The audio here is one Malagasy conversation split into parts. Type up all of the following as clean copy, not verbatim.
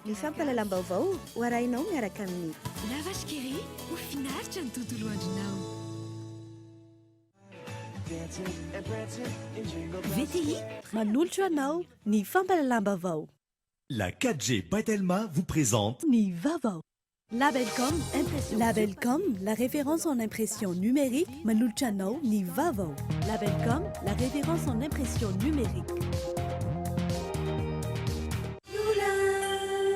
Ny fampahalalam-baovao ho arahinao miaraka amin'ny. La Vache qui rit, ho finaritra ny tontolo andronao. VTI manolotra ho anao ny fampahalalam-baovao. La 4G by Telma vous présente. Ny vaovao. Labelcom impression. Labelcom, la référence en impression numérique, manolotra anao ny vaovao. Labelcom, la référence en impression numérique.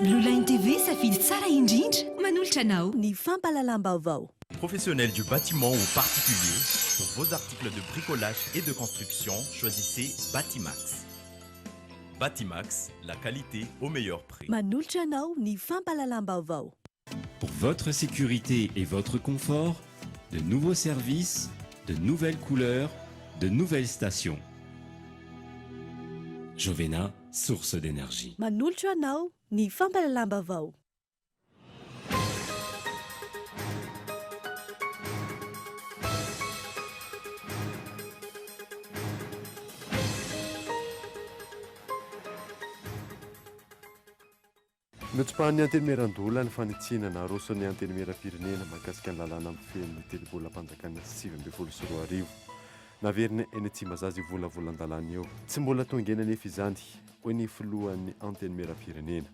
Blue Line TV, safidy tsara indrindra, manolotra anao. Ny fampahalalam-baovao. Professionnels du bâtiment ou particuliers, pour vos articles de bricolage et de construction, choisissez Batimax. Batimax, la qualité au meilleur prix. Manolotra anao ny fampahalalam-baovao. Pour votre sécurité et votre confort, de nouveaux services, de nouvelles couleurs, de nouvelles stations. Jovena, source d'énergie. Manolotra anao ny fampahalalam-baovao. Notsipahan'ny Antenimierandoholona ny fanitsiana naroson'ny Antenimierampirenena mahakasika ny lalàna mifehy ny tetibolam-panjakana 2019. Naverina eny Tsimbazaza io volavolan-dalàna io. Tsy mbola tonga eny anefa izany, hoy ny filohan'ny Antenimierampirenena.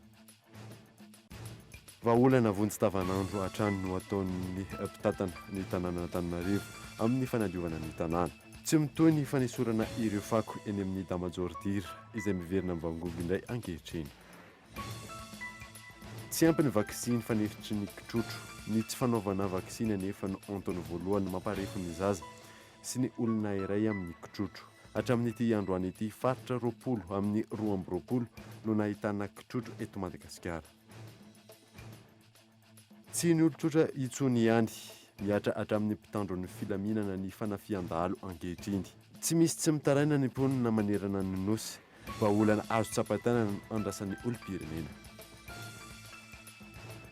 Vahaolana vonjy tavanandro hatrany no ataon'ny mpitantana ny tanànan'Antananarivo amin'ny fanadiovana ny tanàna. Tsy mitohy ny fanesorana ireo fako eny amin'ny Damajordira izay miverina mivangongo indray ankehitriny. Tsy ampy ny vaksiny fanefitry ny kitrotro. Ny tsy fanaovana vaksiny anefa no antony voalohany mamparefo ny zaza sy ny olona iray amin'ny kitrotro. Hatramin'ity androany ity, faritra 20 amin'ny 22 no nahitana kitrotro eto Madagasikara. Tsy ny olon-tsotra intsony ihany, mihatra hatramin'ny mpitandro ny filaminana ny fanafihan-dahalo ankehitriny. Tsy misy tsy mitaraina ny mponina manerana ny Nosy. Vahaolana azo tsapain-tanana no andrasan'ny olom-pirenena.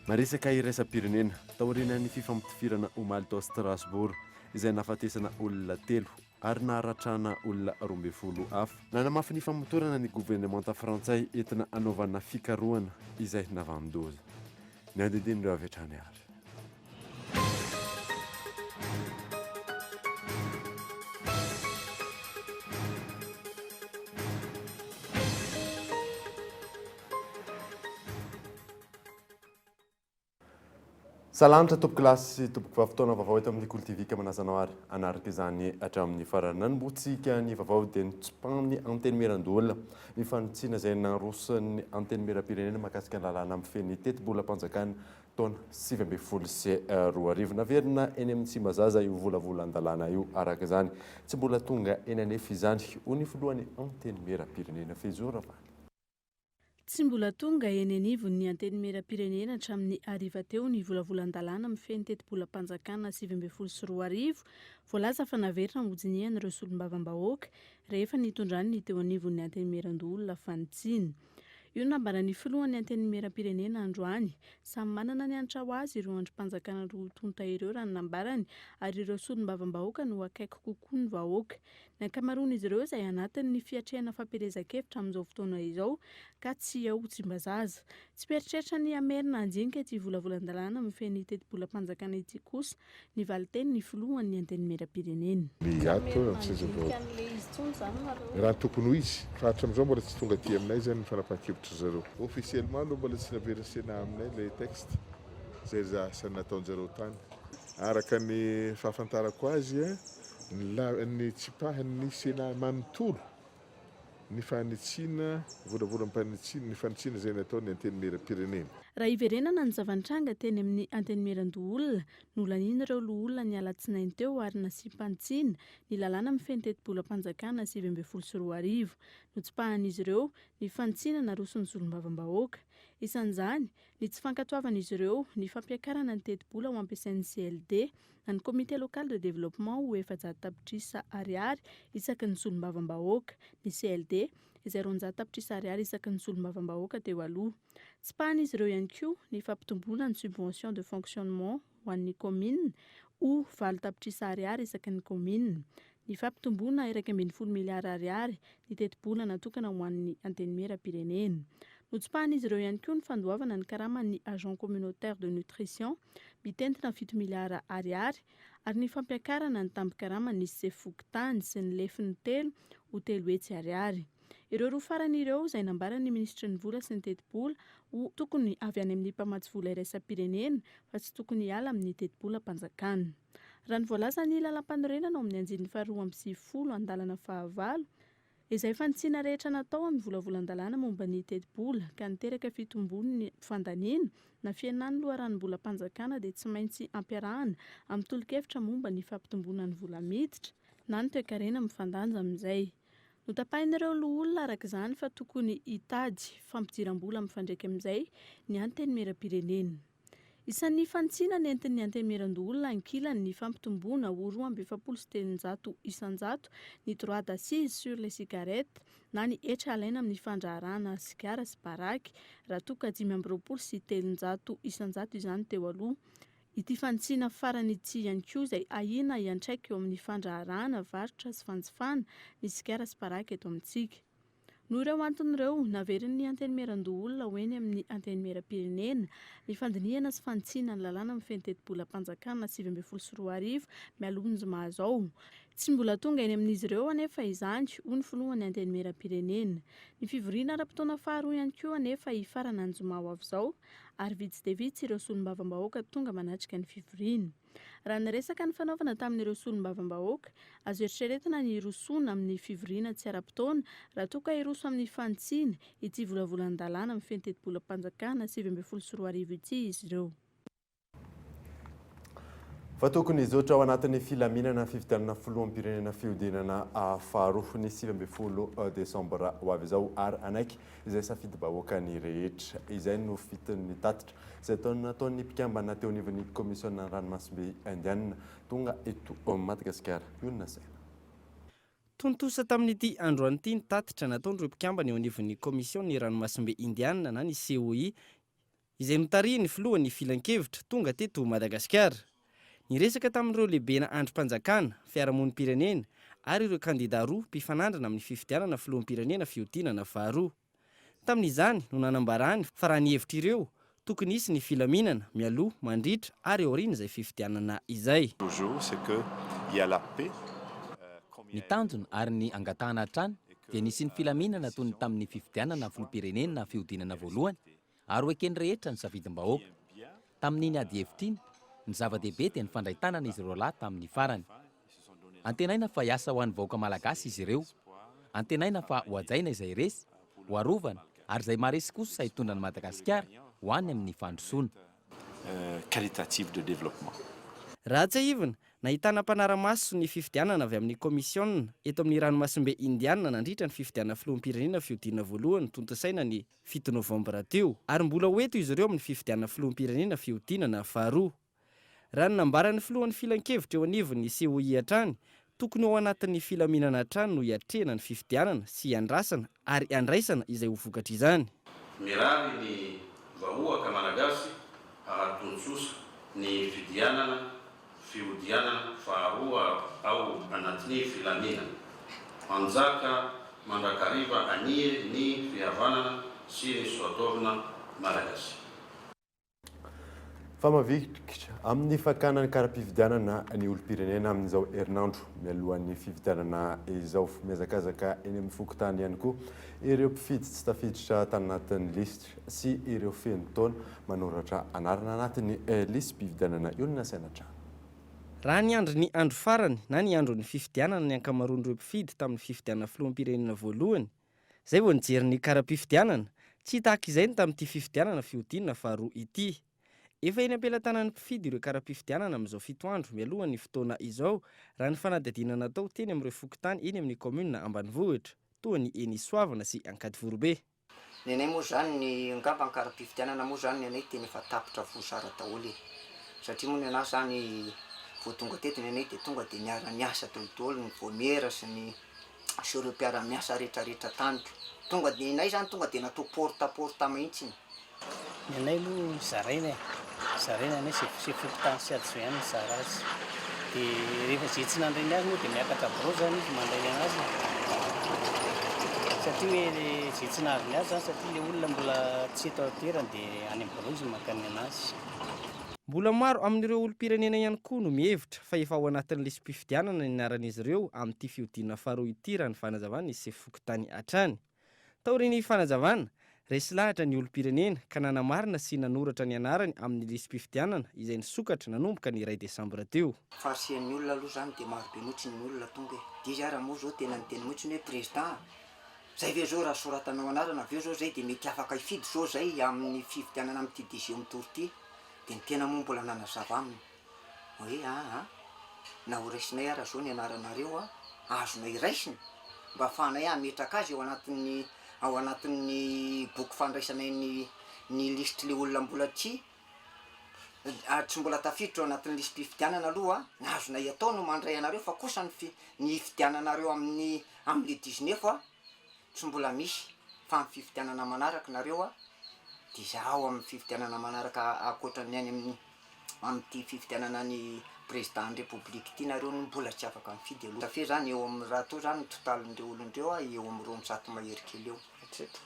Maresaka iraisam-pirenena, taorian'ny fifampitifirana omaly tao Strasbourg, izay nahafatesana olona telo ary naharatrana olona 12 hafa. Nanamafy ny famotorana ny governemanta frantsay entina hanaovana fikarohana izay nahavanon-doza. Ny andinindin'ireo avy hatrany ary. Salanitra tompokolahy sy tompokovavy fotoana vaovao eto amin'ny Kolo TV ka manasa anao ary hanaraka izany hatramin'ny farany. Nanombohantsika ny vaovao dia notsipahan'ny Antenimierandoholona ny fanitsiana izay naroson'ny Antenimierampirenena mahakasika ny lalàna mifehy ny tetibolam-panjakana taona 2019. Naverina eny amin'ny Tsimbazaza io volavolan-dalàna io araka izany. Tsy mbola tonga eny anefa izany, hoy ny filohan'ny Antenimierampirenena Fehizoro Ravaly. Tsy mbola tonga eny anivon'ny Antenimierampirenena hatramin'ny hariva teo ny volavolan-dalàna mifehy ny tetibolam-panjakana 2019, voalaza fa naverina hodinihan'ireo solombavambahoaka rehefa nitondrany ny teo anivon'ny Antenimierandoholona fanitsiana. Io no nambaran'ny filohan'ny Antenimierampirenena androany. Samy manana ny hanitra ho azy ireo andrim-panjakana roa tonta ireo raha ny nambarany ary ireo solombavambahoaka no akaiky kokoa ny vahoaka. Ny ankamaroan'izy ireo izay anatin'ny fiatrehana fampielezan-kevitra amin'izao fotoana izao ka tsy eo Tsimbazaza. Tsy mieritreritra ny hamerina handinika ity volavolan-dalàna mifehy ny tetibolam-panjakana ity kosa ny valin-tenin'ny filohan'ny Antenimierampirenena. Ny ato amin'ny seza vaovao. Raha ny tokony ho izy, fa hatramin'izao mbola tsy tonga aty aminay izany ny fanapahan-kevitry zareo. Officiellement aloha mbola tsy naverin'ny Sénat aminay ilay texte izay asa nataon-jareo tany. Araka ny fahafantarako azy, Ny tsipahin'ny Sénat manontolo ny fanitsiana, volavolam-panitsiana, ny fanitsiana izay nataon'ny Antenimierampirenena. Raha hiverenana ny zava-nitranga teny amin'ny Antenimierandoholona, nolanian'ireo loholona ny alatsinainy teo ary nasiam-panitsiana ny lalàna mifehy ny tetibolam-panjakana 2019. Notsipahan'izy ireo ny fanitsiana naroson'ny solombavambahoaka. Isan'izany, ny tsy fankatoavan'izy ireo ny fampiakarana ny tetibola ho ampiasain'ny CLD na ny Comité Local de Développement ho 400 tapitrisa ariary isaky ny solombavambahoaka, ny CLD, izay 200 tapitrisa ariary isaky ny solombavambahoaka teo aloha. Tsipahan'izy ireo ihany koa ny fampitomboana ny subvention de fonctionnement ho an'ny kaominina ho 8 tapitrisa ariary isaky ny kaominina, ny fampitomboana 11 miliara ariary ny tetibola natokana ho an'ny Antenimierampirenena. Notsipahan'izy ireo ihany koa ny fandoavana ny karaman'ny agent communautaire de nutrition mitentina 7 miliara ariary ary ny fampiakarana ny tambin-karaman'ny sefo fokontany sy ny lefiny telo ho 300 ariary. Ireo roa farany ireo izay nambaran'ny minisitry ny vola sy ny tetibola ho tokony avy any amin'ny mpamatsy vola iraisam-pirenena fa tsy tokony hiala amin'ny tetibolam-panjakana. Raha ny voalazan'ny lalàmpanorenana ao amin'ny andininy faha-92 andalana fahavalo, Izay fanitsiana rehetra natao amin'ny volavolan-dalàna momba ny tetibola ka niteraka fitombon'ny fandaniana na fihenan'ny loharanom-bolam-panjakana dia tsy maintsy ampiarahana amin'ny tolo-kevitra momba ny fampitomboana ny vola miditra na ny toekarena mifandanja amin'izay. Notapahin'ireo loholona araka izany fa tokony hitady fampidiram-bola mifandraika amin'izay ny Antenimierampirenena. Isan'ny fanitsiana nentin'ny Antenimierandoholona ankilany ny fampitomboana ho 342% ny droit d'accise sur les cigarettes na ny hetra alaina amin'ny fandraharahana sigara sy baraky raha toa ka 325% izany teo aloha. Ity fanitsiana farany ity ihany koa izay ahiana hiantraika eo amin'ny fandraharahana varotra sy fanjifana ny sigara sy baraky eto amintsika. Noho ireo antony ireo, naverin'ny Antenimierandoholona ho eny amin'ny Antenimierampirenena ny fandinihana sy fanitsiana ny lalàna mifehy ny tetibolam-panjakana 2019 mialoha ny zoma izao. Tsy mbola tonga eny amin'izy ireo anefa izany, hoy ny filohan'ny Antenimierampirenena. Ny fivoriana ara-potoana faharoa ihany koa anefa hifarana ny zoma ho avy izao ary vitsy dia vitsy ireo solombavambahoaka tonga manatrika ny fivoriana. Raha ny resaka nifanaovana tamin'ireo solombavambahoaka, azo eritreretina ny hirosoana amin'ny fivoriana tsy ara-potoana raha toa ka hiroso amin'ny fanitsiana ity volavolan-dalàna mifehy ny tetibolam-panjakana 2019 ity izy ireo. Fa tokony hizotra ao anatin'ny filaminana ny fifidianana filoham-pirenena fihodinana faharoa ny 19 desambra ho avy izao ary hanaiky izay safidim-bahoaka ny rehetra. Izay no fitin'ny tatitra izay nataon'ny mpikambana teo anivon'ny Kaomisionan'ny Ranomasimbe Indianina tonga eto Madagasikara. Io no nasaina. Tontosa tamin'ity androany ity ny tatitra nataon'ireo mpikambana eo anivon'ny Kaomision'ny Ranomasimbe Indianina na ny COI izay notarihin'ny filohan'ny filankevitra tonga teto Madagasikara. Niresaka tamin'ireo lehibena andrim-panjakana, fiarahamonim-pirenena ary ireo kandida roa mpifanandrina amin'ny fifidianana filoham-pirenena fihodinana faharoa. Tamin'izany no nanambarany fa raha ny hevitr'ireo, tokony hisy ny filaminana mialoha, mandritra ary aorian'izay fifidianana izay. Toujours c'est que il y a la paix. Ny tanjona ary ny angatahana hatrany dia ny hisian'ny filaminana toy ny tamin'ny fifidianana filoham-pirenena fihodinana voalohany ary ho eken'ny rehetra ny safidim-bahoaka. Tamin'iny adihevitra iny, ny zava-dehibe dia nifandray tanana izy roalahy tamin'ny farany. Antenaina fa hiasa ho an'ny vahoaka malagasy izy ireo. Antenaina fa ho hajaina izay resy, ho arovana, ary izay maharesy kosa hitondra an'i Madagasikara ho any amin'ny fandrosoana. qualitative de développement. Raha tsiahivina, nahitana mpanara-maso ny fifidianana avy amin'ny Kaomisiona eto amin'ny Ranomasimbe Indiana nandritra ny fifidianana filoham-pirenena fihodinana voalohany tontosaina ny 7 novambra teo, ary mbola ho eto izy ireo amin'ny fifidianana filoham-pirenena fihodinana faharoa. Raha ny nambaran'ny filohan'ny filankevitra eo anivon'ny COI hatrany, tokony ho ao anatin'ny filaminana hatrany no hiatrehana ny fifidianana sy hiandrasana ary handraisana izay ho vokatr'izany. Mirary ny vahoaka Malagasy hahatontosa ny fidianana Fiodianana faharoa ao anatin'ny filaminana. Hanjaka mandrakariva anie ny fihavanana sy ny soatoavina Malagasy. Fa mavitrika amin'ny fakana ny kara-pifidianana ny olom-pirenena amin'izao herinandro mialohan'ny fifidianana izao. Mihazakazaka eny amin'ny fokontany ihany koa ireo mpifidy tsy tafiditra tanatin'ny lisitra sy ireo feno taona manoratra anarana anatin'ny lisi-pifidianana io no nasaina hatrany. Raha niandry ny andro farany na ny andron'ny fifidianana ny ankamaroan'ireo mpifidy tamin'ny fifidianana filoham-pirenena voalohany, izay vao nijery ny kara-pifidianana, tsy tahaka izay ny tamin'ity fifidianana fihodinana faharoa ity. Efa eny am-pelatanan'ny mpifidy ireo kara-pifidianana amin'izao fito andro mialohan'ny fotoana izao, raha ny fanadihadiana natao teny amin'ireo fokontany eny amin'ny kaominina ambanivohitra, toa ny eny Soavina sy Ankadivoribe. Ny anay moa zany ny angamba ny kara-pifidianana moa zany ny anay tena efa tapitra vozara daholo e! Satria moa ny anah zany vao tonga teto ny anay de tonga de niara-niasa daholo ny vaomiera sy ny sy ireo mpiara-miasa retraretra tamiko. Tonga de ny anay zany tonga de natao porte à porte mihintsiny. Ny anay aloha zaraina e, zaraina ny anay ze ze fokontany sy adjoint ihany mizara azy. De rehefa ze tsy nandray ny azy moa de miakatra birao zany izy mandray ny anazy e. Satria hoe izay tsy nahazo ny azy izany satria ilay olona mbola tsy eto an-toerana dia any amin'ny birao izy no maka ny an'azy. Mbola maro amin'ireo olom-pirenena ihany koa no mihevitra fa efa ao anatin'ny lisi-pifidianana ny anaran'izy ireo amin'ity fihodinana faharoa ity raha ny fanazavan'ny sefo fokontany hatrany. Taorian'ny fanazavana, resy lahatra ny olom-pirenena ka nanamarina sy nanoratra ny anarany amin'ny lisi-pifidianana izay nisokatra nanomboka ny iray desambra teo. Farisihan'ny olona aloha zany de maro be mihitsy ny olona tonga e! De izy ara moa zao tena niteny mihitsy hoe président a! Zay ve zao raha soratanao anarana avy eo zao zay de mety afaka hifidy zao zay amin'ny fifidianana amin'ity deuxième tour ty? De ny tena moa mbola nanazava aminy hoe aa na ho raisinay ara zao ny anaranareo a, azonay raisina mba afahanay hametraka azy ao anatin'ny ao anatin'ny boky fandraisanay ny ny lisitr'le olona mbola tsy ary tsy mbola tafiditra ao anatin'ny lisi-pifidianana aloha, ny azonay atao no mandray anareo fa kosa ny fi- ny hifidiananareo amin'ny amin'le dix-neuf a tsy mbola misy fa amin'ny fifidianana manaraka nareo a de zaho amin'ny fifidianana manaraka ankoatra ny any amin'ny amin'ity fifidianana ny président ny république ity nareo no mbola tsy afaka mifidy aloha fe zany eo amin'ny raha toa zany ny totalin'ireo olona ireo a eo amin'ny 200 mahery kely eo hatreto.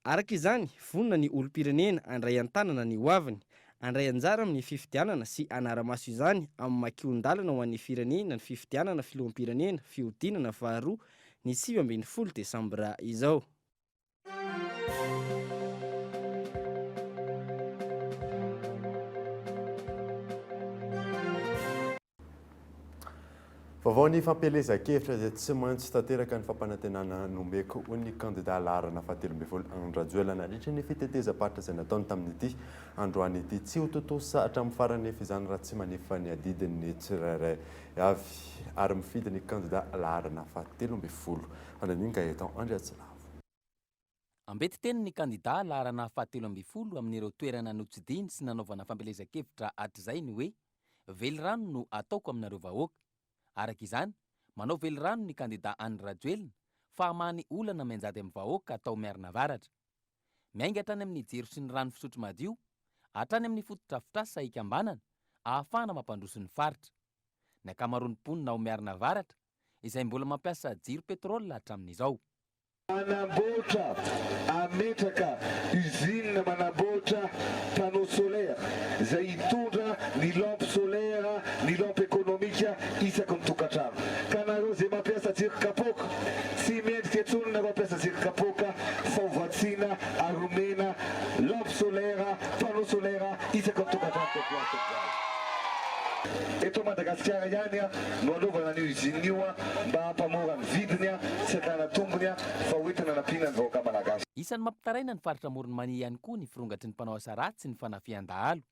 Araka izany, vonona ny olom-pirenena handray an-tanana ny hoaviny, handray anjara amin'ny fifidianana sy hanara-maso izany amin'ny maha kihon-dalana ho an'ny firenena ny fifidianana filoham-pirenena fihodinana faharoa ny 19 desambra izao. Vaovao ny fampielezan-kevitra izay tsy maintsy tanteraka ny fampanantenana nomeko hoy ny kandida laharana faha-13 Andry Rajoelina nandritra ny fitetezam-paritra izay nataony tamin'ity androany ity. Tsy ho tontosa hatramin'ny farany nefa izany raha tsy manefa ny adidiny ny tsirairay avy ary mifidy ny kandida laharana faha-13. Fandamin'i Gaëtan Andriatsilavo. Ambetiteny ny kandidà laharana fahatelo ambin'ny folo amin'ireo toerana notsidihiny sy nanaovana fampielezan-kevitra hatrizay ny hoe velirano no ataoko aminareo vahoaka. Araka izany, manao velirano ny kandidà Andry Rajoelina fa hamaha ny olana mianjady amin'ny vahoaka tao Miarinavaratra. Miainga hatrany amin'ny jiro sy ny rano fisotro madio, hatrany amin'ny fotodrafitrasa ikambanana ahafahana mampandroso ny faritra. Ny ankamaroan'ny mponina ao Miarinavaratra izay mbola mampiasa jiro pétrole hatramin'izao. Manamboatra, hametraka usine manamboatra panneau solaire izay hitondra ny lampe solaire, ny lampe économique isaky ny tokantrano. Ka nareo izay mampiasa jiro kapoaka, tsy mendrika intsony nareo hampiasa jiro kapoaka fa ho vatsiana ary omena lampe solaire, panneau solaire isaky ny tokantrano tompoko tompoko. Eto Madagasikara ihany no hanaovana an'io usine io mba hampamora ny vidiny sy hakana tombony fa ho entina hanampiana ny vahoaka Malagasy. Isan'ny mampitaraina ny faritra Amoron'i Mania ihany koa ny firongatry ny mpanao asa ratsy sy ny fanafihan-dahalo.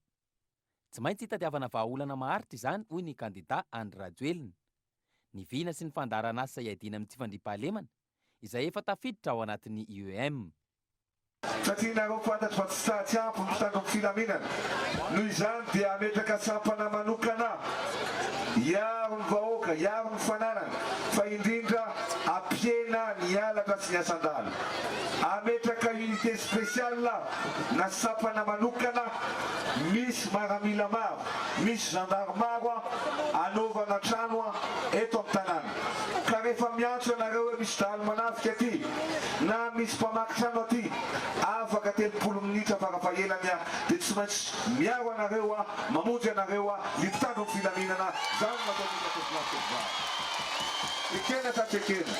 Tsy maintsy hitadiavana vahaolana maharitra izany hoy ny kandida Andry Rajoelina. Ny vina sy ny fandaharan'asa hiadiana amin'ny tsy fandriampahalemana izay efa tafiditra ao anatin'ny IEM. Satria nareo fantatro fa tsy sahy tsy ampy ny mpitandro ny filaminana, noho izany dia hametraka sampana manokana hiaro ny vahoaka, hiaro ny fananany, fa indrindra hampihena ny halatra sy ny asan-dahalo. Hametraka unité spéciale na sampana manokana misy maramila maro, misy zandary maro hanaovana trano eto amin'ny tanàna. Ka rehefa miantso ianareo hoe misy dahalo manafika aty na misy mpamaky trano aty, afaka 30 minitra farafahelany aho dia tsy maintsy miaro anareo aho, mamonjy anareo aho, ny mpitandro ny filaminana, izany no ataontsika tompolahy sy tompovavy. Ekena sa tsy ekena?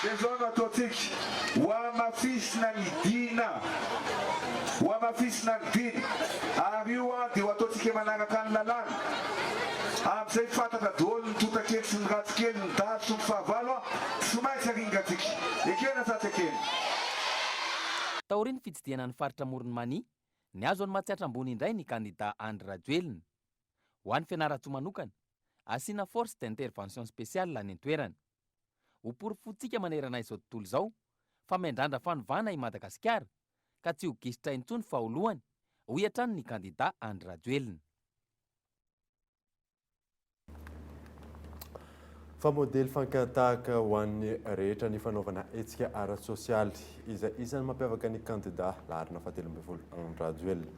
Dia izao no ataontsika, ho hamafisina ny dina, ho hamafisina ny dina, ary io dia ho ataontsika manaraka ny lalàna. Amin'izay fantatra daholo ny tontakely sy ny ratsy kely, ny dahalo sy ny fahavalo an! Tsy maintsy aringantsika. Ekena sa tsy ekena? Taorian'ny fitsidihana ny faritra Amoron'i Mania, nihazo an'i Matsiatra Ambony indray ny kandidà Andry Rajoelina. Ho an'i Fianarantsoa manokana, asiana force d'intervention spéciale any an-toerana. Ho porofointsika manerana izao tontolo izao fa miandrandra fanovana i Madagasikara ka tsy ho gisitra intsony fa ho lohany, hoy hatrany ny kandidà Andry Rajoelina. Fa modely fankan-tahaka ho an'ny rehetra ny fanaovana hetsika ara-tsosialy izay isan'ny mampiavaka ny kandidà laharana fahatelo ambin'ny folo Andry Rajoelina.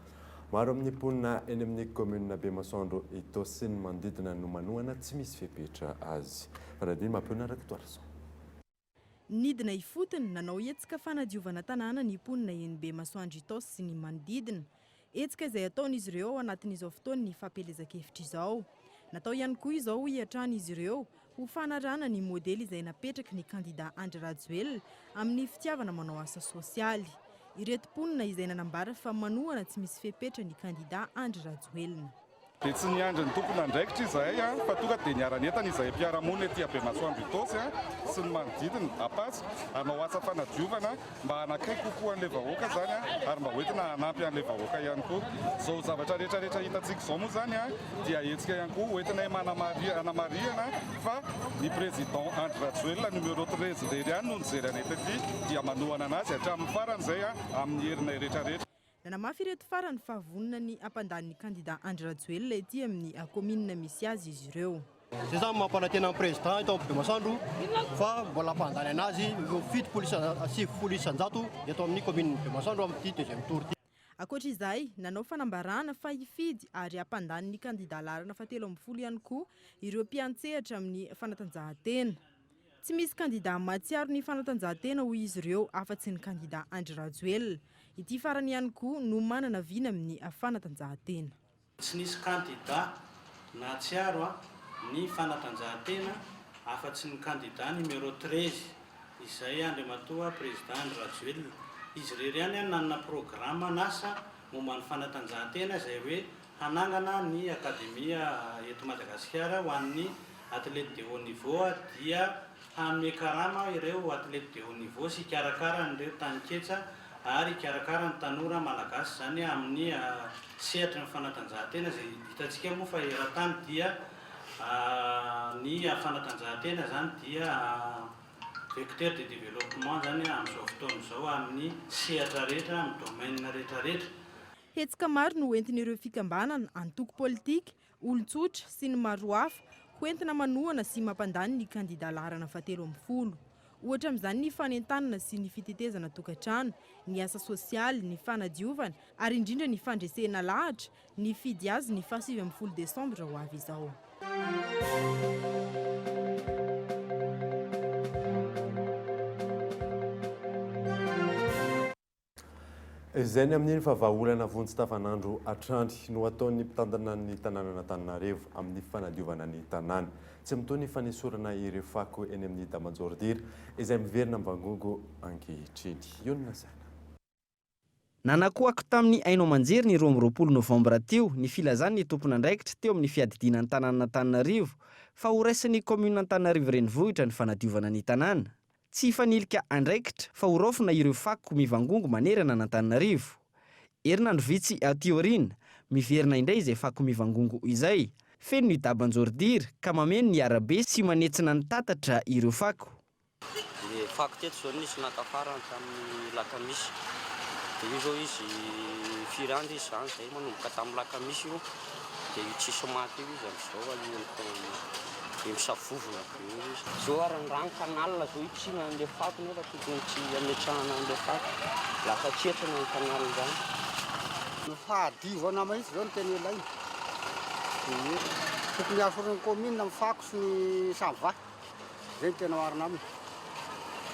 Maro amin'ny mponina eny amin'ny kaominina Bemasoandro Itaosy sy ny manodidina no manohana tsy misy fepetra azy. Fanadino Mampionona Rakotoarison. Nidina ifotony nanao hetsika fanadiovana tanàna ny mponina eny Bemasoandro Itaosy sy ny manodidina. Hetsika izay ataon'izy ireo ao anatin'izao fotoan'ny fampielezan-kevitra izao. Natao ihany koa izao hoy hatrany izy ireo ho fanarahana ny modely izay napetraky ny kandida Andry Rajoelina amin'ny fitiavana manao asa sosialy. Ireto mponina izay nanambara fa manohana tsy misy fepetra ny kandida Andry Rajoelina. Dia tsy niandry ny tompon'andraikitra izahay fa tonga dia niara-nientana izahay mpiara-monina ety Bemasoandro Itaosy sy ny manodidina, Ampatsy, hanao asa fanadiovana mba hanakaiky kokoa an'ilay vahoaka izany ary mba hoentina hanampy an'ilay vahoaka ihany koa. Izao zavatra rehetra rehetra hitantsika izao moa izany dia hetsika ihany koa hoentinay hanamarihana fa ny Président Andry Rajoelina numéro 13 irery ihany no nijery anay tety dia manohana anazy hatramin'ny farany izay amin'ny herinay rehetra rehetra. Nanamafy ireto farany fa vonona ny hampandany ny kandida Andry Rajoelina ety amin'ny kaominina misy azy izy ireo. Izay zany mampanantena ny président eto amin'ny Bemasoandro fa mbola hampandany anazy eo 90 isanjato eto amin'ny kaominin'i Bemasoandro amin'ity deuxième tour ity. Ankoatra izay, nanao fanambarana fa hifidy ary hampandany ny kandida laharana fahatelo ambin'ny folo ihany koa ireo mpiantsehatra amin'ny fanatanjahantena. Tsy misy kandida mahatsiaro ny fanatanjahantena hoy izy ireo afa-tsy ny kandida Andry Rajoelina. Ity farany ihany koa no manana vina amin'ny fanatanjahantena. Tsy nisy kandida nahatsiaro ny fanatanjahantena afa-tsy ny kandida numéro 13 izay Andriamatoa Président Andry Rajoelina. Izy irery ihany nanana programan'asa momba ny fanatanjahantena izay hoe Hanangana ny akademia eto Madagasikara ho an'ny athlètes de haut niveau dia hanome karama ireo athlètes de haut niveau sy hikarakara an'ireo taninketsa ary hikarakara ny tanora malagasy izany amin'ny sehatry ny fanatanjahantena izay hitantsika moa fa eran-tany dia ny fanatanjahantena izany dia vecteur de développement izany amin'izao fotoana izao amin'ny sehatra rehetra amin'ny domaine rehetra rehetra. Hetsika maro no hoentin'ireo fikambanana, antoko politika, olon-tsotra sy ny maro hafa hoentina manohana sy mampandany ny kandida laharana fahatelo ambin'ny folo. Ohatra amin'izany ny fanentanana sy ny fitetezana tokantrano, ny asa sosialy, ny fanadiovana ary indrindra ny fandresena lahatra ny fidy azy ny faha-19 desambra ho avy izao. Izay ny amin'iny fa vahaolana vonjy tavanandro hatrany no ataon'ny mpitantana ny tanànan'Antananarivo amin'ny fanadiovana ny tanàna. Tsy mitohy ny fanesorana ireo fako eny amin'ny Damajordira izay miverina mivangongo ankehitriny. Ionona saina. Nanakoako tamin'ny haino aman-jery ny 22 novambra teo ny filazan'ny tompon'andraikitra teo amin'ny fiadidiana ny tanànan'Antananarivo fa horaisin'ny kaominina Antananarivo Renivohitra ny fanadiovana ny tanàna. Tsy hifanilika andraikitra fa ho raofina ireo fako mivangongo manerana an'Antananarivo. Herinandro vitsy aty aoriana, miverina indray izay fako mivangongo izay. Feno ny daban-jôridira ka mameno ny arabe sy manetsina ny tatatra ireo fako. Ny fako teto izao nisy naka farany tamin'ny lakamisy dia io izao izy firy andro izy izany izay manomboka tamin'ny lakamisy io dia io tsisy maty io izy amin'izao fa io Dia misavovona be eo izy. Zao ary ny rano canal zao hitsiana an'le fako nefa tokony tsy hametrahana an'le fako. Lasa tsetrina ny canal rano. Ny fahadiovana mihitsy zao no tena ilaina. Ie. Tokony haforon'ny commune ny fako sy ny samy vahy. Zay no tena marina aminy.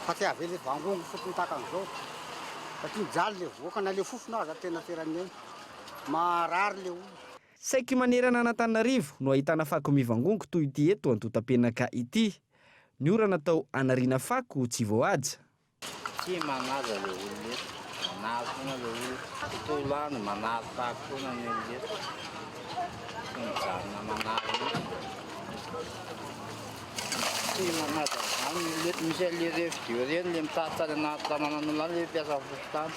Fa tsy avela hivangongo fotsiny tahaka an'izao. Satria mijaly le vahoaka na le fofona aza tena tsy eran'ny aina. Marary le olona. Saiky manerana an'Antananarivo no ahitana fako mivangongo toy ity eto Antotapenaka ity. Ny ora natao hanariana fako tsy voahaja. Tsy manaja le olona eto, manary foana le olona, tontolo andro manary fako foana ny olona eto, tsy mijanona manary mihitsy. Tsy manaja an'izany ny olona eto, misy an'le refuge ireny le mitatitra any anaty tanànan'olona any le mpiasa fokontany.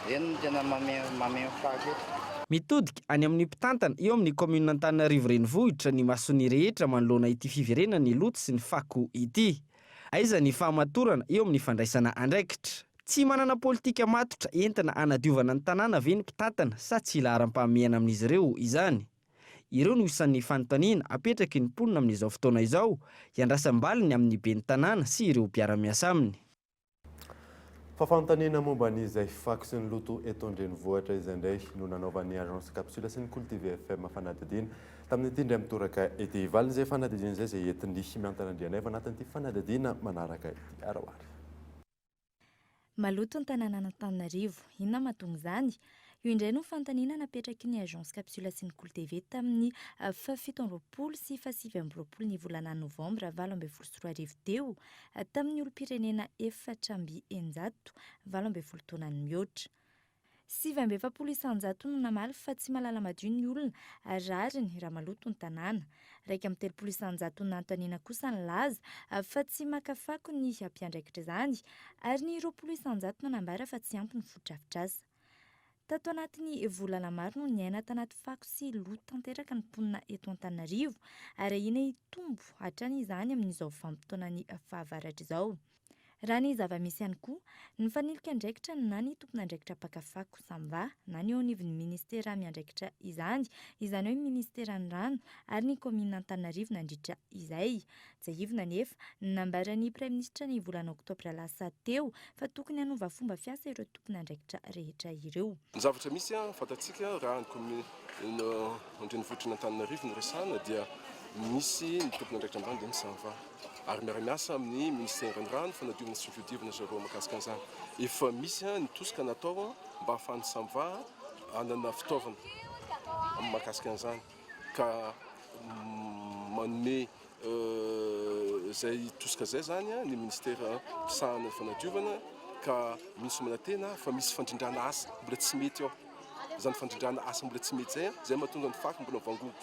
Ireny no tena mameno fako eto. Mitodika any amin'ny mpitantana eo amin'ny kaominina Antananarivo Renivohitra ny mason'ny rehetra manoloana ity fiverenan'ny loto sy ny fako ity. Aiza ny fahamatorana eo amin'ny fandraisana andraikitra? Tsy manana politika matotra entina hanadiovana ny tanàna ve ny mpitantana sa tsy laharam-pahamehana amin'izy ireo izany? Ireo no isan'ny fanontaniana apetraky ny mponina amin'izao fotoana izao, iandrasam-baliny amin'ny ben'ny tanàna sy ireo mpiara-miasa aminy. Fa fanontaniana momba ny izay fako sy ny loto eto an-drenivohitra izay indray no nanaovan'ny Agence Capsule sy ny Kolo TV FM fanadihadiana tamin'ity indray mitoraka ity. Valin'izay fanadihadiana izay izay entin'ny Miantana Andrianaivo anatin'ity fanadihadiana manaraka ity. Araho ary. Maloto ny tanànan'Antananarivo. Inona mahatonga izany? Io indray no fanontaniana napetraky ny Agence Capsule sy ny Kolo TV tamin'ny fahafito amby 20 sy fahasivy amby 20 ny volana novambra 2018 teo, tamin'ny olom-pirenena 664 18 taona no mihoatra. 49% no namaly fa tsy mahalala madio ny olona ary rariny raha maloto ny tanàna. 31% nanontaniana kosa nilaza fa tsy maka fako ny mpiandraikitra izany ary ny 20% nanambara fa tsy ampy ny fotodrafitrasa. Tato anatin'ny volana maro no niaina tanaty fako sy loto tanteraka ny mponina eto Antananarivo ary ahiana hitombo hatrany izany amin'izao vanim-potoanan'ny fahavaratra izao. Raha ny zava-misy ihany koa, nifanilika andraikitra na ny tompon'andraikitra mpaka fako Samva na ny eo anivon'ny minisitera miandraikitra izany, izany hoe minisiteran'ny rano ary ny kaominina Antananarivo nandritra izay. Tsiahivina anefa, nambaran'ny praiminisitra ny volana oktobra lasa teo fa tokony hanova fomba fiasa ireo tompon'andraikitra rehetra ireo. Ny zavatra misy fantatsika raha ny kaominina an-drenivohitrin'Antananarivo no resahana dia misy ny tompon'andraikitra ambany dia ny Samva. ary miara-miasa amin'ny Minisiteran'ny Rano, Fanadiovana sy Fiodiovana zareo mahakasika an'izany. Efa misy ny tosika natao mba hahafahan'ny Samva hanana fitaovana mahakasika an'izany ka manome izay tosika izay izany ny Minisitera misahana ny fanadiovana ka misy manantena fa misy fandrindrana asa mbola tsy mety ao. Izany fandrindrana asa mbola tsy mety izay, izay mahatonga ny fako mbola mivangongo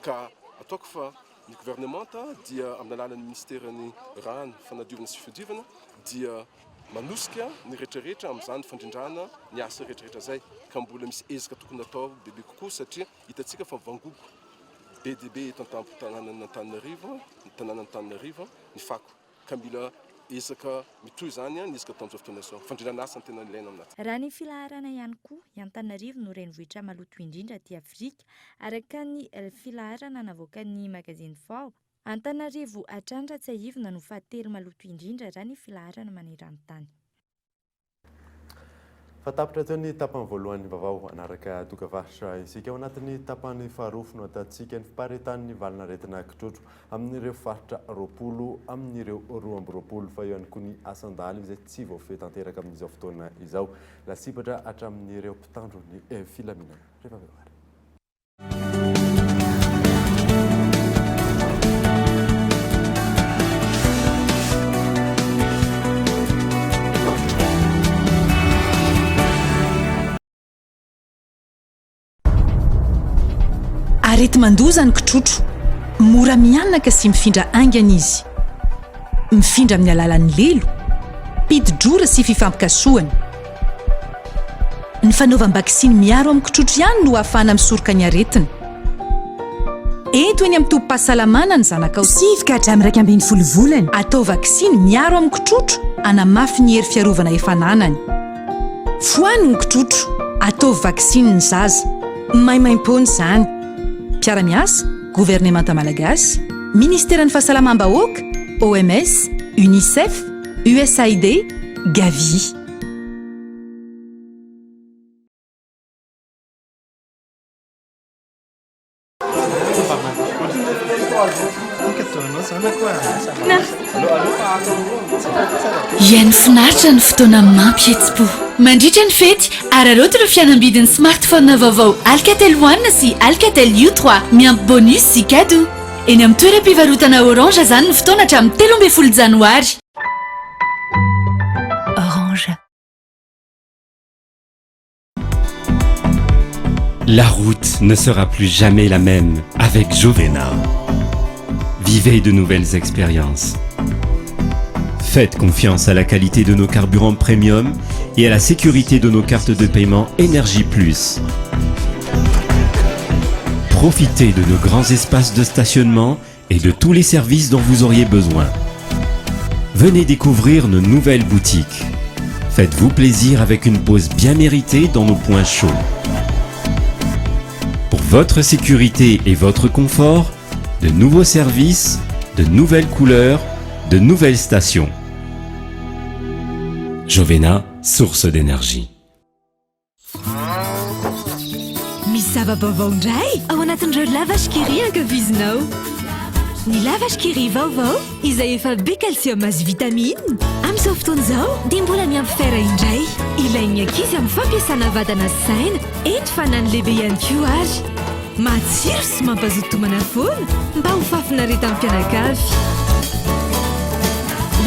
ka ataoko fa Ny governemanta dia amin'ny alalan'ny minisiteran'ny Rano, Fanadiovana sy Fiodiovana dia manosika ny rehetrarehetra amin'izany fandrindrana ny asa rehetrarehetra izay ka mbola misy ezaka tokony hatao bebe kokoa satria hitantsika fa mivangogo be dia be eto an-tampon-tanànan'Antananarivo, ny tanànan'Antananarivo ny fako. ka mila ezaka mitohy izany ny ezaka atao amin'izao fotoana izao. Fandrindrana asa no tena ilaina amin'aty. Raha ny filaharana ihany koa, i Antananarivo no renivohitra maloto indrindra aty Afrika, araka ny filaharana navoakan'ny magazine Forbes. Antananarivo hatrany raha tsiahivina no fahatelo maloto indrindra raha ny filaharana maneran-tany. Fa tapitra teo ny tapany voalohan'ny vaovao. Hanaraka dokavarotra isika. Ao anatin'ny tapany faharoa no ahitantsika ny fiparitahan'ny valin'aretina kitrotro amin'ireo faritra 20 amin'ireo 22 fa eo ihany koa ny asan-dahalo izay tsy voafehy tanteraka amin'izao fotoana izao. Lasibatra hatramin'ireo mpitandro ny filaminana. Rehefa avy eo ary. Areti-mandoza ny kitrotro. Mora mihanaka sy mifindra haingana izy. Mifindra amin'ny alalan'ny lelo, piti-drora sy fifampikasohana. Ny fanaovam-baksiny miaro amin'ny kitrotro ihany no ahafahana misoroka ny aretina. Ento eny amin'ny tobim-pahasalamana ny zanakao sivy ka hatramin'ny 11 volana. Atao vaksiny miaro amin'ny kitrotro hanamafy ny hery fiarovana efa ananany. Foano ny kitrotro, ataovy vaksiny ny zaza. Maimaimpoana izany. Mpiara-miasa, Governemanta Malagasy, Ministeran'ny Fahasalamam-bahoaka, OMS, Unicef, USAID, Gavi. Iaino finaritra ny fotoana mampihetsi-po. Mandritra ny fety, araraoty ireo fihenam-bidin'ny smartphone vaovao Alcatel One sy Alcatel U3 miampy bonus sy cadeau. Eny amin'ny toeram-pivarotana Orange izany ny fotoana hatramin'ny 13 janoary. Orange. La route ne sera plus jamais la même avec Jovena. Vivez de nouvelles expériences. Faites confiance à la qualité de nos carburants premium et à la sécurité de nos cartes de paiement Énergie Plus. Profitez de nos grands espaces de stationnement et de tous les services dont vous auriez besoin. Venez découvrir nos nouvelles boutiques. Faites-vous plaisir avec une pause bien méritée dans nos points chauds. Pour votre sécurité et votre confort, de nouveaux services, de nouvelles couleurs, de nouvelles stations. Jovena, source d'énergie. Misy zava-baovao indray ao anatin'ireo lavash kiri ankafizinao. Ny La Vache qui rit vaovao, izay efa be calcium sy vitamine, amin'izao fotoana izao dia mbola miampy fer indray. Ilain'ny ankizy amin'ny fampiasana vatana sy saina, eny fa na ny lehibe ihany koa ary. Matsiro sy mampazoto tomana foana mba ho fahafinaretan'ny mpianakavy.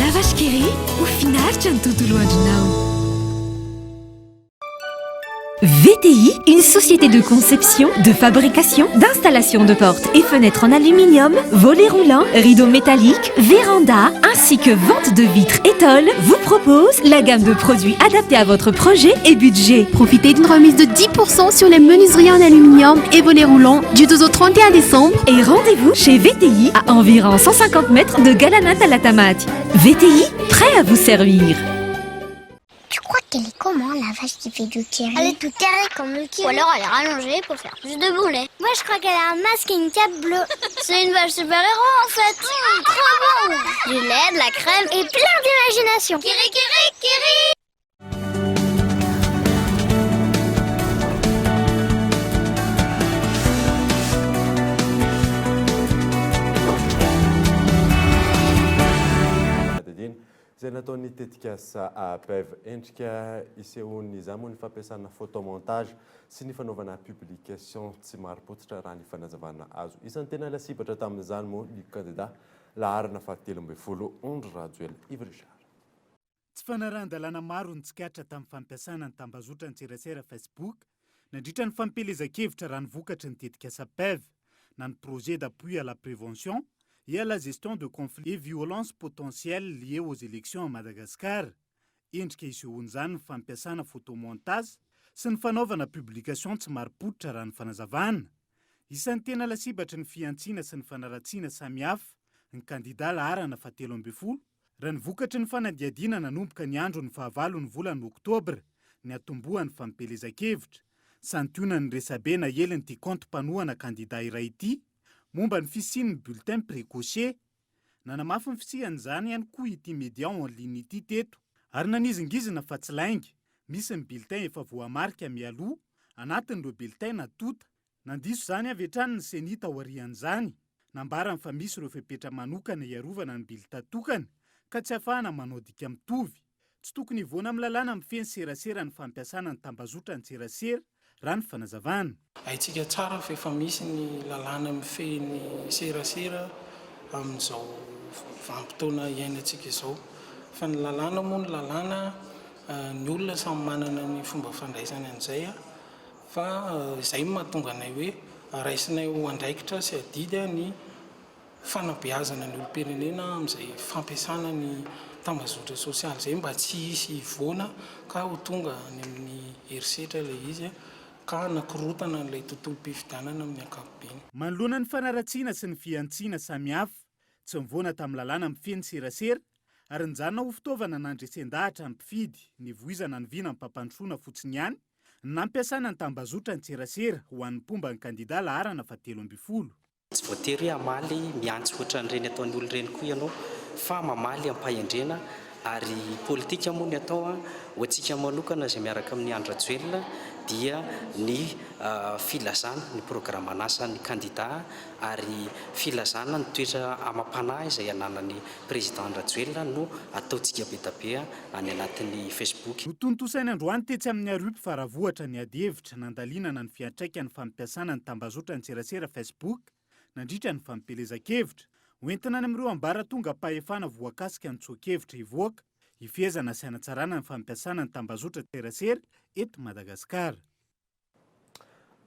La Vache qui rit, ho finaritra ny tontolo andronao. VTI, une société de conception, de fabrication, d'installation de portes et fenêtres en aluminium, volets roulants, rideaux métalliques, véranda, ainsi que vente de vitres et tôles, vous propose la gamme de produits adaptés à votre projet et budget. Profitez d'une remise de 10% sur les menuiseries en aluminium et volets roulants du 12 au 31 décembre. Et rendez-vous chez VTI à environ 150 mètres de Galanat à la Tamate. VTI, prêt à vous servir. Tu crois qu'elle est comment la vache qui fait du kiri Elle est tout carrée comme le kiri. Ou alors elle est rallongée pour faire plus de bon lait. Moi je crois qu'elle a un masque et une cape bleue. C'est une vache super-héros en fait. Mmh, trop bon Du lait, de la crème et plein d'imagination. Kiri kiri kiri Izay nataon'ny tetikasa APEV. Endrika isehoan'izany moa ny fampiasana photomontage sy ny fanaovana publication tsy marim-pototra raha ny fanazavana azo. Isan'ny tena lasibatra tamin'izany moa ny kandida laharana fahatelo ambin'ny folo Andry Rajoelina Yves Richard. Tsy fanarahan-dalàna maro no tsikaritra tamin'ny fampiasana ny tambazotran-tserasera Facebook nandritra ny fampielezan-kevitra raha ny vokatry ny tetikasa PEV na ny Projet d'appui à la prévention et à la gestion de conflits et violences potentielles liées aux élections à Madagascar. Endrika isehoan'izany ny fampiasana photomontage sy ny fanaovana publication tsy marim-pototra raha ny fanazavana. Isan'ny tena lasibatry ny fihantsiana sy ny fanaratsiana samihafa ny kandida laharana fahatelo ambin'ny folo Raha ny vokatry ny fanadihadiana nanomboka ny andron'ny fahavalon'ny volana oktobra niatombohan'ny fampielezan-kevitra, santionan'ny resabe nahelin'ity kaonty mpanohana kandida iray ity momba ny fisian'ny bulletin précoché. Nanamafy ny fisian'izany ihany koa ity media en ligne ity teto ary nanizingizina fa tsy lainga, misy ny bulletin efa voamarika mialoha anatin'ireo bulletin natonta Nandiso izany avy hatrany ny Ceni taorian'izany. Nambarany fa misy ireo fepetra manokana hiarovana ny bilta tokana ka tsy ahafahana manao dika mitovy. Tsy tokony hivoana amin'ny lalàna mifehy ny serasera ny fampiasana ny tambazotran-tserasera, raha ny fanazavana. Haintsika tsara fa efa misy ny lalàna mifehy ny serasera amin'izao vanim-potoana iainantsika izao. Fa ny lalàna moa ny lalàna, ny olona samy manana ny fomba fandraisany an'izay. Fa izay no mahatonga anay hoe raisinay ho andraikitra sy adidy ny fanabeazana ny olom-pirenena amin'izay fampiasana ny tambazotra sosialy izay mba tsy hisy hivoana ka ho tonga any amin'ny herisetra ilay izy ka hanakorotana an'ilay tontolom-pifidianana amin'ny ankapobeny. Manoloana ny fanaratsiana sy ny fihantsiana samihafa, tsy nivoana tamin'ny lalàna mifehy ny serasera ary nijanona ho fitaovana nandresen-dahatra ny mpifidy nivoizana ny vinam-pampandrosoana fotsiny ihany ny nampiasana ny tambazotran-tserasera ho an'ny mpomba ny kandida laharana fahatelo ambin'ny folo. Tsy voatery hoe hamaly miantso ohatran'ireny ataon'ny olona ireny koa ianao fa mamaly am-pahendrena ary politika moa ny atao an, ho antsika manokana izay miaraka amin'i Andry Rajoelina dia ny filazana ny programan'asan'ny kandida ary filazana ny toetra amam-panahy izay ananan'ny Président Andry Rajoelina no ataontsika be da be any anatin'ny Facebook. Notontosaina androany tetsy amin'ny Arup Faravohitra ny adihevitra nandalinana ny fiantraikan'ny fampiasana ny tambazotran-tserasera Facebook nandritra ny fampielezan-kevitra. Hoentina any amin'ireo ambaratongam-pahefana voakasika ny tsoa-kevitra hivoaka, hifehezana sy hanatsarana ny fampiasana ny tambazotran-tserasera eto Madagasikara.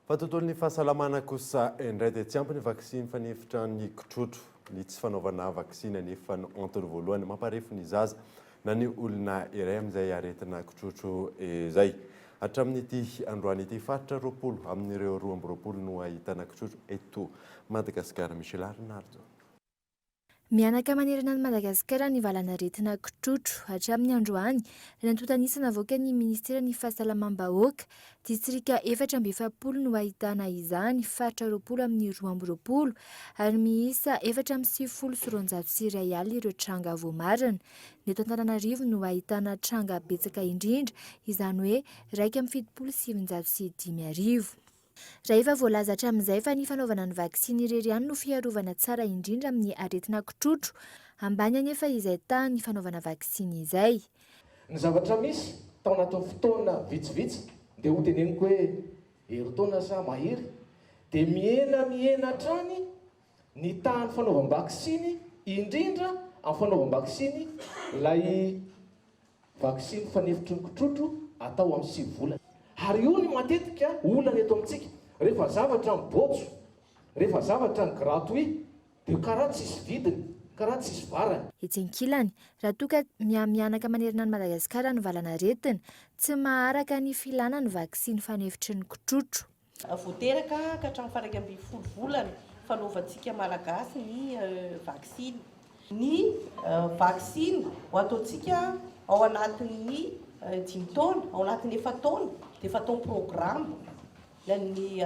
Fa tontolon'ny fahasalamana kosa indray dia tsy ampy ny vaksiny fanefitra ny kitrotro. Ny tsy fanaovana vaksiny anefa no antony voalohany mamparefo ny zaza na ny olona iray amin'izay aretina kitrotro izay. Hatramin'ity androany ity, faritra 20 amin'ireo 22 no ahitana kitrotro eto Madagasikara. Michel Arinarison. Mihanaka manerana an'i Madagasikara ny valanaretina kitrotro. Hatramin'ny androany, raha ny antontan'isa navoakan'ny minisiteran'ny Fahasalamam-bahoaka, distrika 44 no ahitana izany, faritra 20 amin'ny 22, ary miisa 294 ireo tranga voamarina. Ny eto Antananarivo no ahitana tranga betsaka indrindra, izany hoe 971. Raha efa voalaza hatramin'izay fa ny fanaovana ny vaksiny irery ihany no fiarovana tsara indrindra amin'ny aretina kitrotro, ambany anefa izay tahan'ny fanaovana vaksiny izay. Ny zavatra misy, tao anatin'ny fotoana vitsivitsy, dia ho teneniko hoe herintaona sa mahery, dia mihena mihena hatrany ny tahan'ny fanaovam-baksiny, indrindra amin'ny fanaovam-baksiny ilay Vaksiny fanefitry ny kitrotro atao amin'ny 9 volana. Ary io ny matetika olana eto amintsika, rehefa zavatra ny bôjo, rehefa zavatra ny gratuit dia karaha tsisy vidiny, karaha tsisy varany. Etsy ankilany, raha toa ka mihamihanaka manerana an'i Madagasikara ny valanaretina, tsy maharaka ny filàna ny vaksiny fanefitry ny kitrotro. Vao teraka ka hatramin'ny faha 11 volana fanaovantsika Malagasy ny vaksiny. Ny vaksiny ho ataontsika ao anatin'ny dimy taona, ao anatin'ny efa-taona dia efa atao programa. Ny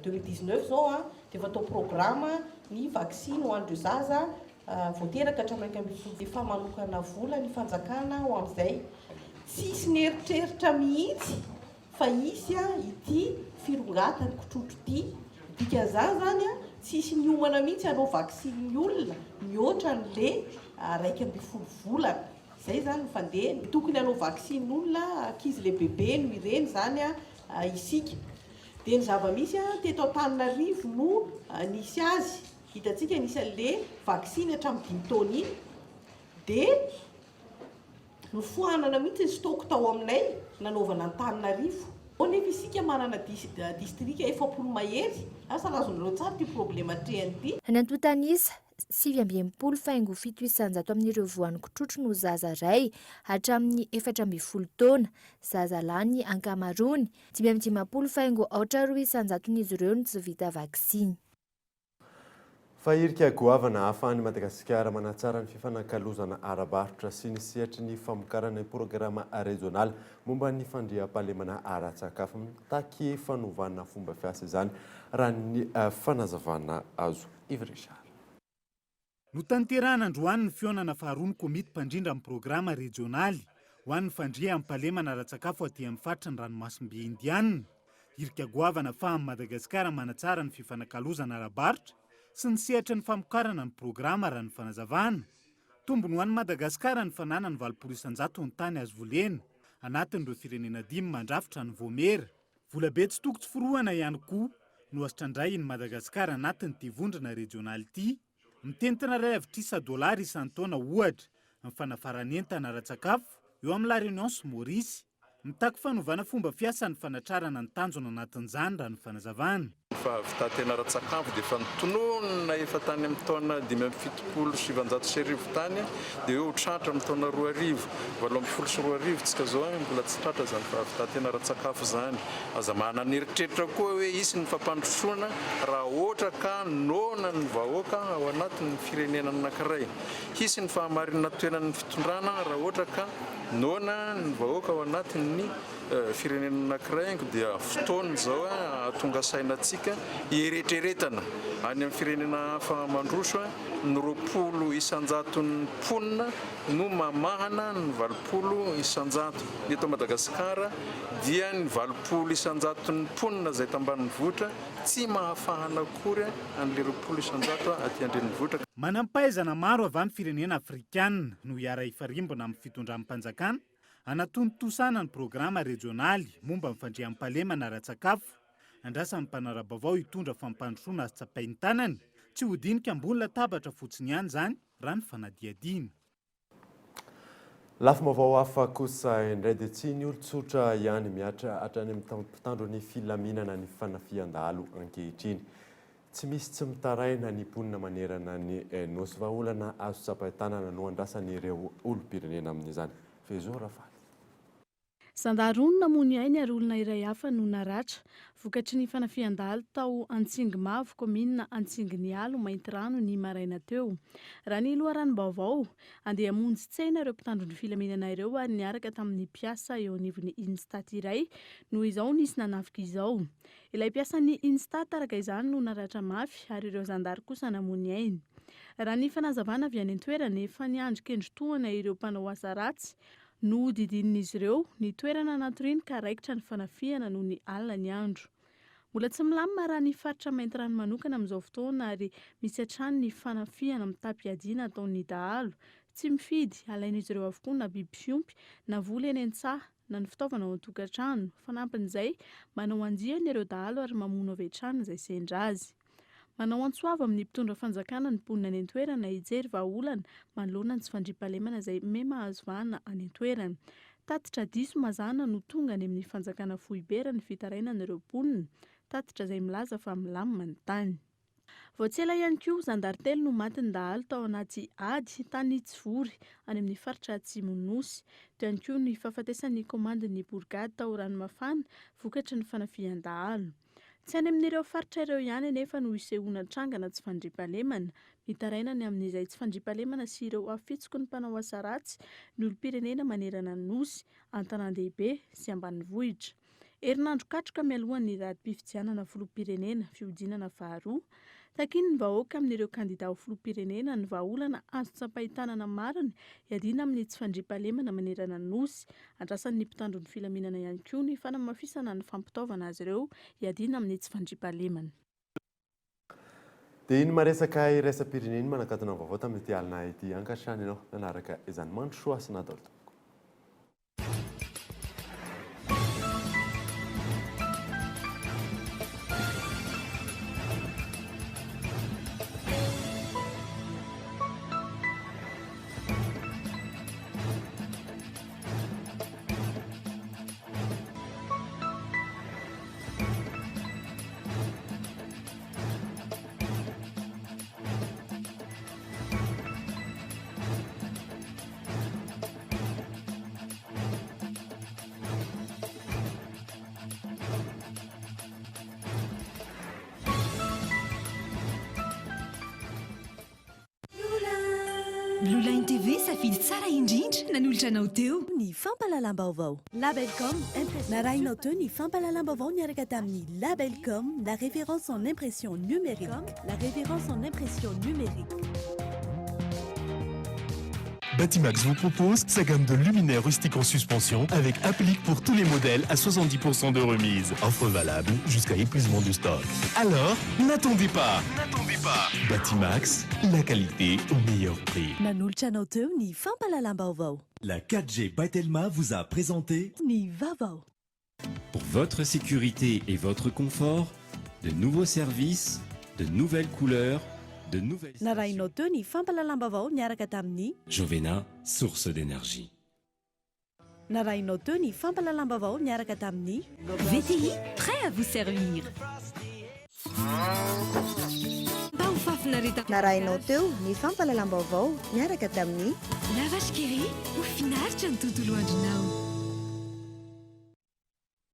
2019 izao dia efa atao programa ny vaksiny ho an'ireo zaza vao teraka hatramin'ny 11. Efa manokana vola ny fanjakana ho amin'izay. Tsisy nieritreritra mihitsy Fa hisy ity firongatany kitrotro ity. Dikan'izany izany tsy hisy niomana mihitsy hanao vaksiny ny olona mihoatra an'le 11 volana. Izay izany ny fandehany. Tokony hanao vaksiny olona ankizy lehibebe noho ireny izany isika. Dia ny zava-misy teto Antananarivo no nisy azy. Hitantsika nisy an'le vaksiny hatramin'ny dimy taona iny. Dia. Nofoanana mihitsy ny stock tao aminay nanaovana Antananarivo. Ao nefa isika manana distrika 40 mahery. Asa raha azonareo tsara ity problème atrehany ity. Ny antontan'isa, 69.7% amin'ireo voan'ny kitrotro no zaza iray hatramin'ny 14 taona, zaza lahy ny ankamaroany. 55.02 isan-jaton'izy ireo no tsy vita vaksiny. Fa hirika goavana ahafahan'i Madagasikara manatsara ny fifanakalozana ara-barotra sy ny sehatry ny famokarana ny programa rejionaly momba ny fandriampahalemana ara-tsakafo. Mitaky fanovana fomba fiasa izany, raha ny fanazavana azo. Yves Richard. Notanterahana androany ny fihaonana faharoa ny komity mpandrindra ny programa rejionaly ho an'ny fandriampahalemana ara-tsakafo aty amin'ny faritry ny ranomasimbe Indiana. Hirika goavana afahan'i Madagasikara manatsara ny fifanakalozana ara-barotra sy ny sehatry ny famokarana ny programa raha ny fanazavana. Tombony ho an'i Madagasikara ny fananany 80 isan-jato ny tany azo volena anatin'ireo firenena dimy mandrafitra ny Voamera. Volabe tsy toko tsy forohana ihany koa no azo trandrahin'i Madagasikara anatin'ity vondrona rejionaly ity. Mitentina iray lavitrisa dolara isan-taona, ohatra, ny fanafaran'entana ara-tsakafo eo amin'i La Réunion sy Maurice. Mitaky fanovana fomba fiasa ny fanatrarana ny tanjona anatin'izany, raha ny fanazavana. Ny fahavitantena ara-tsakafo dia efa notononina efa tany amin'ny taona 1975 tany dia hoe ho tratra amin'ny taona 2000. 2018 tsika izao mbola tsy tratra izany fahavitantena ara-tsakafo izany. Aza manana eritreritra koa hoe hisy ny fampandrosoana raha ohatra ka noana ny vahoaka ao anatin'ny firenena anankiray. Hisy ny fahamarinatoenan'ny fitondrana raha ohatra ka noana ny vahoaka ao anatin'ny firenena anankiray dia fotoana izao hahatonga saina antsika hieretreretana any amin'ny firenena hafa mandroso ny 20 isan-jaton'ny mponina no mamahana ny 80 isan-jato. Ny eto Madagasikara dia ny 80 isan-jaton'ny mponina izay tambanivohitra tsy mahafahana akory an'ilay 20 isan-jato aty an-drenivohitra. Manam-pahaizana maro avy any firenena afrikanina no hiara-hifarimbona amin'ny fitondram-panjakana hanatontosana ny programa rejionaly momba ny fandriampahalemana ara-tsakafo. Andrasan'ny mpanara-baovao hitondra fampandrosoana azo tsapain-tanana, tsy ho dinika ambony latabatra fotsiny ihany izany raha ny fanadihadiana. Lafim-baovao hafa kosa indray dia tsy ny olon-tsotra ihany mihatra hatrany amin'ny mpitandro ny filaminana ny fanafihan-dahalo ankehitriny. Tsy misy tsy mitaraina ny mponina manerana ny Nosy. Vahaolana azo tsapain-tanana no andrasan'ireo olom-pirenena amin'izany. Fezo Rafaly. Zandary roa no namoy ny ainy ary olona iray hafa no naratra, vokatry ny fanafihan-dahalo tao Antsingimavo, kaominina Antsinginialo, Maintirano, ny maraina teo. Raha ny loharanom-baovao, andeha hamonjy tsena ireo mpitandro ny filaminana ireo ary niaraka tamin'ny mpiasa eo anivon'ny Instat iray no izao nisy nanafika izao. Ilay mpiasan'ny Instat araka izany no naratra mafy ary ireo zandary kosa namoy ny ainy. Raha ny fanazavana avy any an-toerana, efa niandry kendry tohana ireo mpanao asa ratsy Nohodidinin'izy ireo ny toerana natoriany ka raikitra ny fanafihana nony alina ny andro. Mbola tsy milamina raha ny faritra Maintirano manokana amin'izao fotoana ary misy hatrany ny fanafihana mitam-piadiana ataon'ny dahalo. Tsy mifidy, alain'izy ireo avokoa na biby fiompy, na voly eny an-tsaha, na ny fitaovana ao an-tokantrano. Fanampin'izay, manao andiany ireo dahalo ary mamono avy hatrany izay sendra azy. Manao antso avo amin'ny mpitondra fanjakana ny mponina any an-toerana hijery vahaolana manoloana ny tsy fandriampahalemana izay miha-mahazo vahana any an-toerana. Tatitra diso mazàna no tonga any amin'ny fanjakana foibe raha ny fitarainan'ireo mponina, tatitra izay milaza fa milamina ny tany. Vao tsy ela ihany koa, zandary telo no matin'ny dahalo tao anaty ady tany Tsivory, any amin'ny faritra Atsimon'ny Nosy. Teo ihany koa ny fahafatesan'ny komandin'ny borigady tao Ranomafana vokatry ny fanafihan-dahalo. Tsy any amin'ireo faritra ireo ihany anefa no isehoana trangana tsy fandriampahalemana. Mitaraina ny amin'izay tsy fandriampahalemana sy ireo afitsiky ny mpanao asa ratsy ny olom-pirenena manerana ny Nosy, an-tanàn-dehibe sy ambanivohitra. Herinandro katroka mialohan'ny radim-pifidianana filoham-pirenena, fihodinana faharoa. Takian'ny vahoaka amin'ireo kandida ho filoham-pirenena ny vahaolana azo tsapain-tanana marina hiadiana amin'ny tsy fandriampahalemana manerana ny Nosy. Andrasan'ny mpitandro ny filaminana ihany koa ny fanamafisana ny fampitaovana azy ireo hiadiana amin'ny tsy fandriampahalemana. Dia iny maresaka iraisam-pirenena iny manakatona ny vaovao tamin'ity alina ity. Ankasitrahana ianao nanaraka izany. Mandrosoa hasina daholo tompoko. Blue Line TV, safidy tsara indrindra nanolotra anao teo. Ny fampahalalam-baovao. Labelcom, impression. Narahinao teo ny fampahalalam-baovao niaraka tamin'ny Labelcom, la référence en impression numérique. La référence en impression numérique. Batimax vous propose sa gamme de luminaires rustiques en suspension avec applique pour tous les modèles à 70% de remise. Offre valable jusqu'à épuisement du stock. Alors, n'attendez pas N'attendez pas Batimax, la qualité au meilleur prix. Nanolotra anao teo ny fampahalalam-baovao. La 4G by Telma vous a présenté Ny vaovao. Pour votre sécurité et votre confort, de nouveaux services, de nouvelles couleurs, de nouvelles Narahinao teo ny fampahalalam-baovao niaraka tamin'ny. Jovena, source d'énergie. Narahinao teo ny fampahalalam-baovao niaraka tamin'ny. VTI, prêt à vous servir. Mba ho fahafinaretana. Narahinao teo ny fampahalalam-baovao niaraka tamin'ny. La Vache qui rit, ho finaritra ny tontolo andronao.